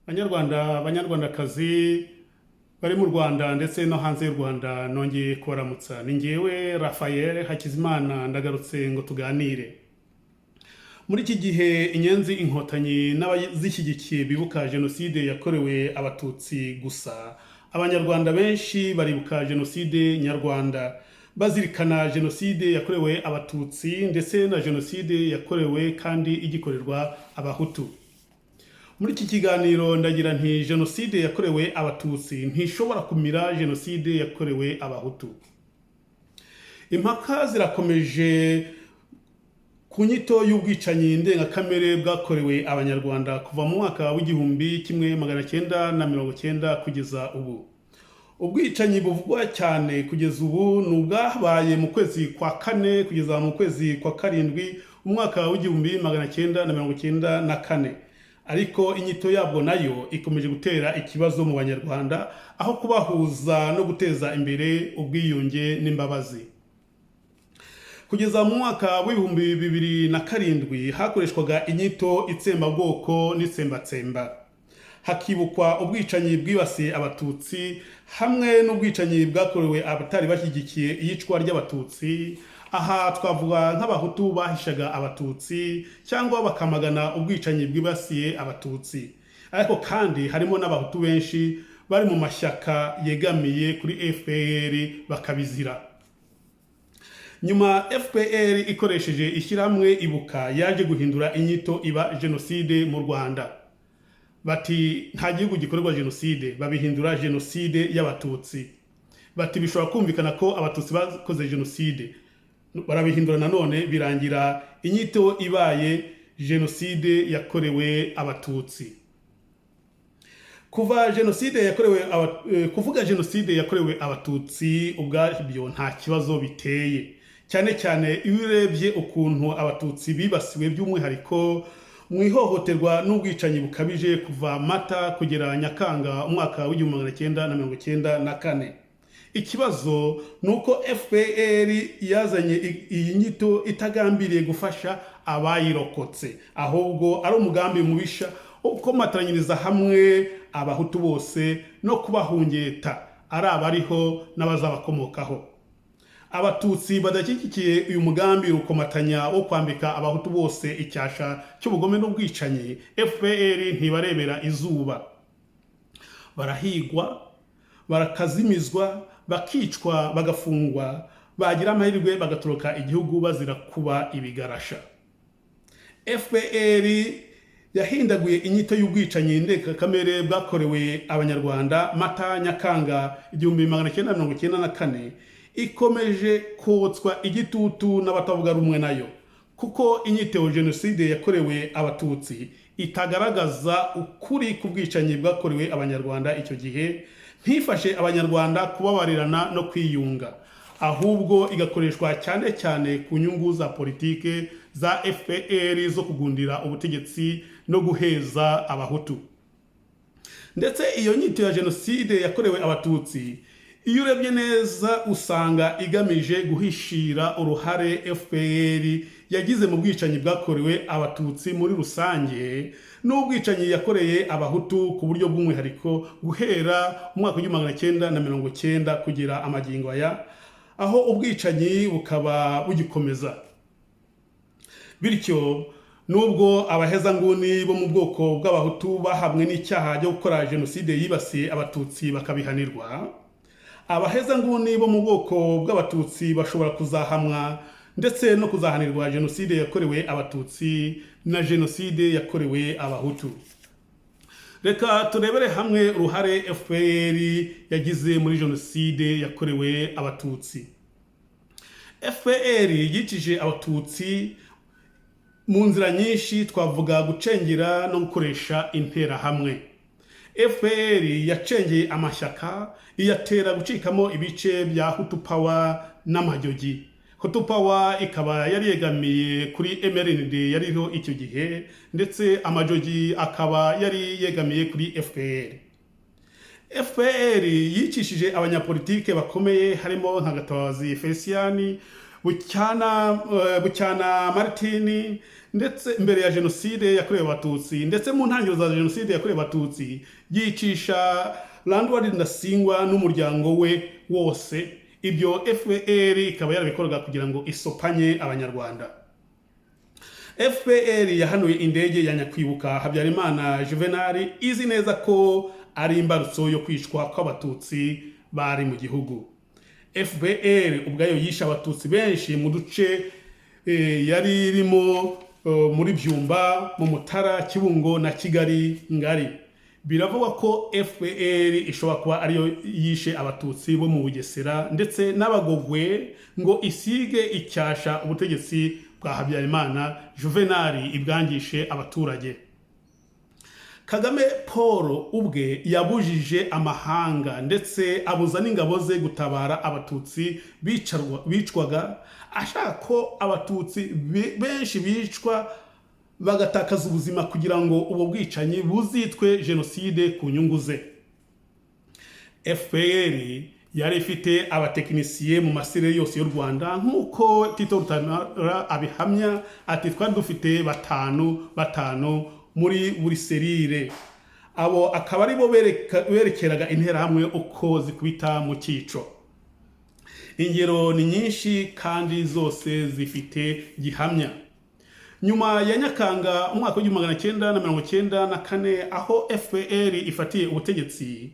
Banyarwanda, banyarwandakazi bari mu Rwanda ndetse no hanze y'u Rwanda, nongeye kubaramutsa. Ni ngewe Raphael Hakizimana, ndagarutse ngo tuganire. Muri iki gihe Inyenzi Inkotanyi n'abazishyigikiye bibuka Jenoside yakorewe Abatutsi gusa, Abanyarwanda benshi baribuka Jenoside nyarwanda, bazirikana Jenoside yakorewe Abatutsi ndetse na Jenoside yakorewe kandi igikorerwa Abahutu. Muri iki kiganiro ndagira nti: Jenoside yakorewe Abatutsi ntishobora kumira Jenoside yakorewe Abahutu. Impaka zirakomeje ku nyito y'ubwicanyi ndengakamere bwakorewe Abanyarwanda kuva mu mwaka w'1990 kugeza ubu. Ubwicanyi buvugwa cyane kugeza ubu ni ubwabaye mu kwezi kwa kane kugeza mu kwezi kwa karindwi umwaka w'1994, ariko inyito yabwo nayo ikomeje gutera ikibazo mu Banyarwanda aho kubahuza no guteza imbere ubwiyunge n'imbabazi. Kugeza mu mwaka w'2007 hakoreshwaga inyito itsembabwoko n'itsembatsemba, hakibukwa ubwicanyi bwibasiye Abatutsi hamwe n'ubwicanyi bwakorewe abatari bashyigikiye iyicwa ry'Abatutsi. Aha twavuga nk'Abahutu bahishaga Abatutsi cyangwa bakamagana ubwicanyi bwibasiye Abatutsi, ariko kandi harimo n'Abahutu benshi bari mu mashyaka yegamiye kuri FPR bakabizira. Nyuma FPR ikoresheje ishyirahamwe Ibuka yaje guhindura inyito iba Jenoside mu Rwanda. Bati nta gihugu gikorerwa Jenoside, babihindura Jenoside y'Abatutsi. Bati bishobora kumvikana ko Abatutsi bakoze Jenoside, barabihindura nanone, birangira inyito ibaye Jenoside yakorewe Abatutsi. Kuva jenoside yakorewe kuvuga Jenoside yakorewe Abatutsi ubwabyo nta kibazo biteye, cyane cyane iyo urebye ukuntu Abatutsi bibasiwe by'umwihariko mu ihohoterwa n'ubwicanyi bukabije kuva Mata kugera Nyakanga umwaka w'1994. Ikibazo ni uko FPR yazanye iyi nyito itagambiriye gufasha abayirokotse, ahubwo ari umugambi mubisha wo gukomatanyiriza hamwe Abahutu bose no kubahungeta, ari abariho n'abazabakomokaho. Abatutsi badashyigikiye uyu mugambi rukomatanya wo kwambika Abahutu bose icyasha cy'ubugome n'ubwicanyi, FPR ntibarebera izuba. Barahigwa, barakazimizwa, bakicwa, bagafungwa, bagira amahirwe bagatoroka igihugu bazira kuba ibigarasha. FPR yahindaguye inyito y'ubwicanyi ndengakamere bwakorewe Abanyarwanda Mata Nyakanga 1994, ikomeje kotswa igitutu n'abatavuga rumwe nayo, kuko inyito Jenoside yakorewe Abatutsi itagaragaza ukuri ku bwicanyi bwakorewe Abanyarwanda icyo gihe, ntifashe Abanyarwanda kubabarirana no kwiyunga, ahubwo igakoreshwa cyane cyane ku nyungu za politike za FPR zo kugundira ubutegetsi no guheza Abahutu. Ndetse iyo nyito ya Jenoside yakorewe Abatutsi, iyo urebye neza usanga igamije guhishira uruhare FPR yagize mu bwicanyi bwakorewe Abatutsi muri rusange n'ubwicanyi yakoreye Abahutu ku buryo bw'umwihariko guhera mu mwaka w'1990 kugera amagingo aya, aho ubwicanyi bukaba bugikomeza. Bityo nubwo abahezanguni bo mu bwoko bw'Abahutu bahamwe n'icyaha cyo gukora Jenoside yibasiye Abatutsi bakabihanirwa, abahezanguni bo mu bwoko bw'Abatutsi bashobora kuzahamwa ndetse no kuzahanirwa Jenoside yakorewe Abatutsi na Jenoside yakorewe Abahutu. Reka turebere hamwe uruhare FPR yagize muri Jenoside yakorewe Abatutsi. FPR yicije Abatutsi mu nzira nyinshi, twavuga gucengera no gukoresha Interahamwe. FPR yacengeye amashyaka, iyatera gucikamo ibice bya Hutu Power n'Amajyogi. Hutu Power ikaba yari yegamiye kuri MRND yariho icyo gihe, ndetse Amajyogi akaba yari yegamiye kuri FPR. FPR yicishije abanyapolitike bakomeye, harimo nka Gatabazi Felicien. Bucyana Martini, ndetse mbere ya jenoside yakorewe Abatutsi, ndetse mu ntangiriro za jenoside yakorewe Abatutsi, yicisha Landward Ndasingwa n'umuryango we wose. Ibyo FPR ikaba yarabikoraga kugira ngo isopanye Abanyarwanda. FPR yahanuye indege ya nyakwibuka Habyarimana Juvenal, izi neza ko ari imbarutso yo kwicwa kw'Abatutsi bari mu gihugu. FPR ubwayo yishe Abatutsi benshi mu duce yari irimo, muri Byumba, mu Mutara, Kibungo na Kigali Ngari. Biravugwa ko FPR ishobora kuba ariyo yishe Abatutsi bo mu Bugesera ndetse n'Abagogwe, ngo isige icyasha ubutegetsi bwa Habyarimana Juvenal, ibwangishe abaturage. Kagame Paul ubwe yabujije amahanga, ndetse abuza n'ingabo ze gutabara Abatutsi bicwaga, ashaka ko Abatutsi benshi bicwa bagatakaza ubuzima, kugira ngo ubwo bwicanyi buzitwe jenoside ku nyungu ze. FPR yari ifite abatekinisiye mu masire yose y'u Rwanda, nk'uko Tito Rutaremara abihamya, ati: "Twari dufite batanu batanu muri buri serire." Abo akaba ari bo berekeraga Interahamwe uko zikubita mu cyico. Ingero ni nyinshi kandi zose zifite gihamya. Nyuma ya Nyakanga umwaka w'1994, aho FPR ifatiye ubutegetsi,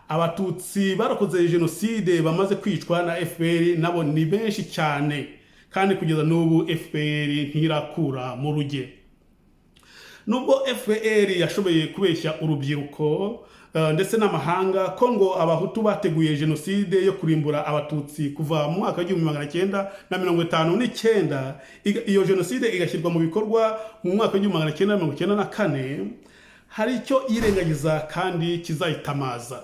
Abatutsi barokoze jenoside bamaze kwicwa na FPR nabo ni benshi cyane, kandi kugeza n'ubu FPR ntirakura mu ruge. Nubwo FPR yashoboye kubeshya urubyiruko ndetse n'amahanga ko ngo Abahutu bateguye jenoside yo kurimbura Abatutsi kuva mu mwaka w'1959, iyo jenoside igashyirwa mu bikorwa mu mwaka w'1994, hari icyo yirengagiza kandi kizayitamaza.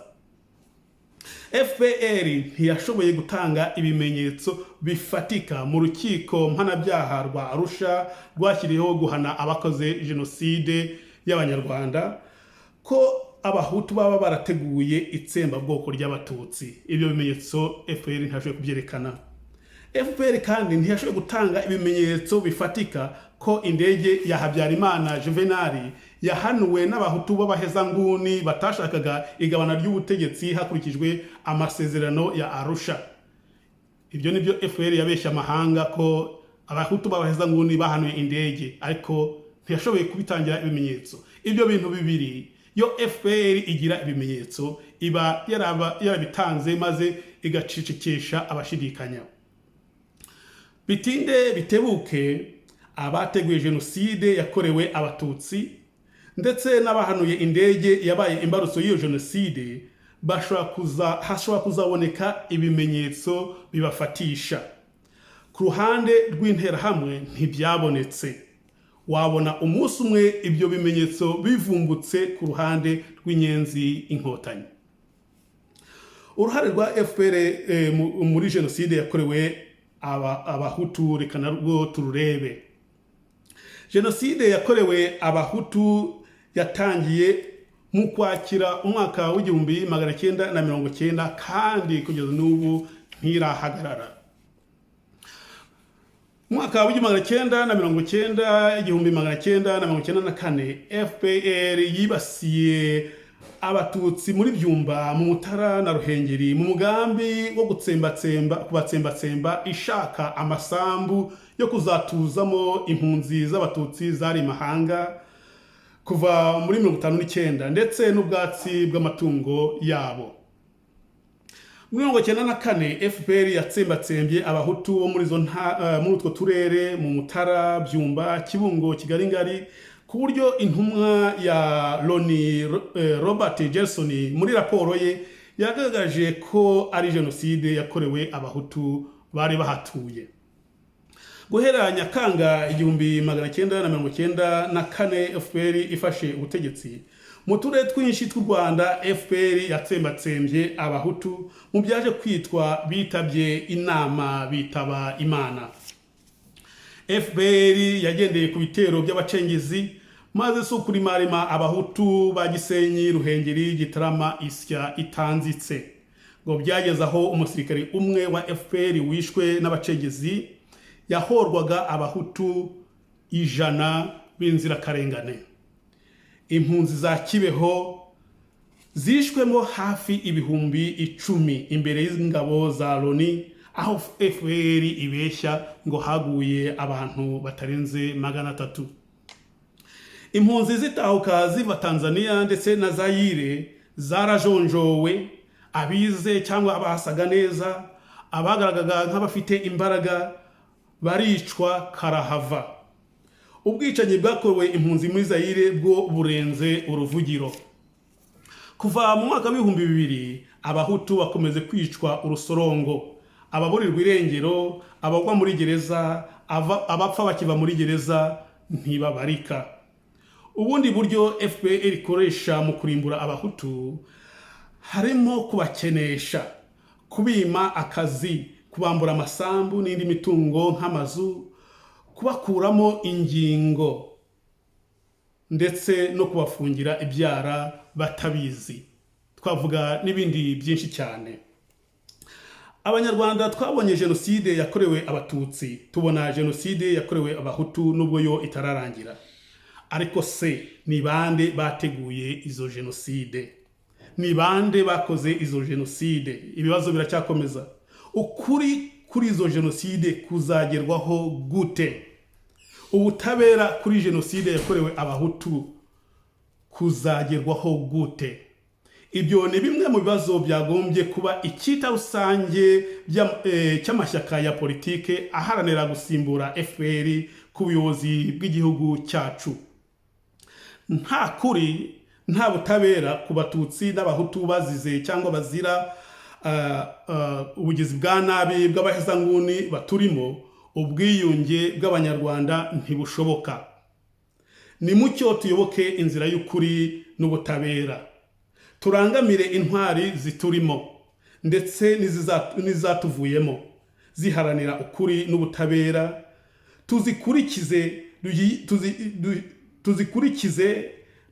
FPR ntiyashoboye gutanga ibimenyetso bifatika mu rukiko mpanabyaha rwa Arusha rwashyiriweho guhana abakoze jenoside y'Abanyarwanda, ko Abahutu baba barateguye itsembabwoko ry'Abatutsi. Ibyo bimenyetso FPR ntiyashoboye kubyerekana. FPR kandi ntiyashoboye gutanga ibimenyetso bifatika ko indege ya Habyarimana Juvenal yahanuwe n'Abahutu b'abahezanguni batashakaga igabana ry'ubutegetsi hakurikijwe amasezerano ya Arusha. Ibyo nibyo FPR yabeshya amahanga, ko Abahutu b'abahezanguni bahanuye indege, ariko ntiyashoboye kubitangira ibimenyetso. Ibyo bintu bibiri, yo FPR igira ibimenyetso, iba yarabitanze maze igacecekesha abashidikanya. Bitinde bitebuke, abateguye jenoside yakorewe Abatutsi ndetse n'abahanuye indege yabaye imbarutso y'iyo jenoside, hashobora kuzaboneka ibimenyetso bibafatisha. Ku ruhande rw'Interahamwe ntibyabonetse. Wabona umunsi umwe ibyo bimenyetso bivumbutse ku ruhande rw'Inyenzi Inkotanyi. Uruhare rwa FPR muri jenoside yakorewe Abahutu, reka narwo tururebe. Jenoside yakorewe Abahutu yatangiye mu Kwakira umwaka w'1990, kandi kugeza n'ubu ntirahagarara. Umwaka w'1990, 1994, FPR yibasiye Abatutsi muri Byumba, mu Mutara na Ruhengeri, mu mugambi wo gutsembatsemba, kubatsembatsemba, ishaka amasambu yo kuzatuzamo impunzi z'Abatutsi zari imahanga kuva muri 59, ndetse n'ubwatsi bw'amatungo yabo. Muri 94, FPR yatsembatsembye Abahutu bo muri utwo turere, mu Mutara, Byumba, Kibungo, Kigali Ngari, ku buryo intumwa ya Loni Robert Gerson muri raporo ye yagaragaje ko ari jenoside yakorewe Abahutu bari bahatuye. Guhera Nyakanga 1994, FPR ifashe ubutegetsi, mu turere twinshi tw'u Rwanda FPR yatsembatsembye Abahutu mu byaje kwitwa bitabye inama bitaba Imana. FPR yagendeye ku bitero by'abacengezi, maze si ukurimarima Abahutu ba Gisenyi, Ruhengeri, Gitarama isya itanzitse. Ngo byageze aho umusirikare umwe wa FPR wishwe n'abacengezi. Yahorwaga Abahutu 100 b'inzirakarengane. Impunzi za Kibeho zishwemo hafi 10,000 imbere y'ingabo za Loni, aho FPR ibeshya ngo haguye abantu batarenze 300. Impunzi zitahuka ziva Tanzania ndetse na Zayire zarajonjowe. Abize cyangwa abasaga neza, abagaragaga nk'abafite imbaraga, baricwa karahava. Ubwicanyi bwakorewe impunzi muri Zayire bwo burenze uruvugiro. Kuva mu mwaka w'2000, Abahutu bakomeze kwicwa urusorongo, ababurirwa irengero, abagwa muri gereza, abapfa bakiva muri gereza ntibabarika. Ubundi buryo FPR ikoresha mu kurimbura Abahutu harimo kubakenesha, kubima akazi, kubambura amasambu n'indi mitungo nk'amazu, kubakuramo ingingo ndetse no kubafungira ibyara batabizi. Twavuga n'ibindi byinshi cyane. Abanyarwanda twabonye jenoside yakorewe Abatutsi, tubona jenoside yakorewe Abahutu nubwo yo itararangira. Ariko se ni bande bateguye izo jenoside? Ni bande bakoze izo jenoside? Ibibazo biracyakomeza. Ukuri kuri izo jenoside kuzagerwaho gute? Ubutabera kuri jenoside yakorewe Abahutu kuzagerwaho gute? Ibyo ni bimwe mu bibazo byagombye kuba icyita rusange cy'amashyaka ya politike aharanira gusimbura FPR ku buyobozi bw'igihugu cyacu. Nta kuri, nta butabera ku Batutsi n'Abahutu bazize cyangwa bazira ubugizi bwa nabi bw'abahezanguni baturimo, ubwiyunge bw'Abanyarwanda ntibushoboka. Ni mucyo tuyoboke inzira y'ukuri n'ubutabera, turangamire intwari ziturimo ndetse n'izatuvuyemo ziharanira ukuri n'ubutabera, tuzikurikize,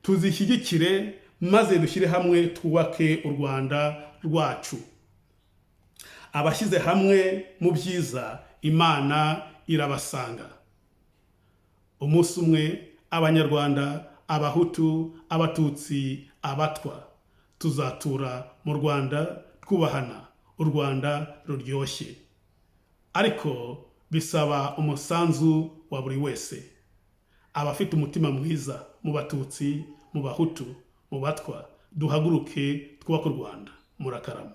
tuzishyigikire, maze dushyire hamwe twubake u Rwanda rwacu. Abashyize hamwe mu byiza, Imana irabasanga. Umunsi umwe Abanyarwanda, Abahutu, Abatutsi, Abatwa, tuzatura mu Rwanda twubahana, u Rwanda ruryoshye. Ariko bisaba umusanzu wa buri wese. Abafite umutima mwiza mu Batutsi, mu Bahutu, mu Batwa, duhaguruke twubake u Rwanda. Murakarama.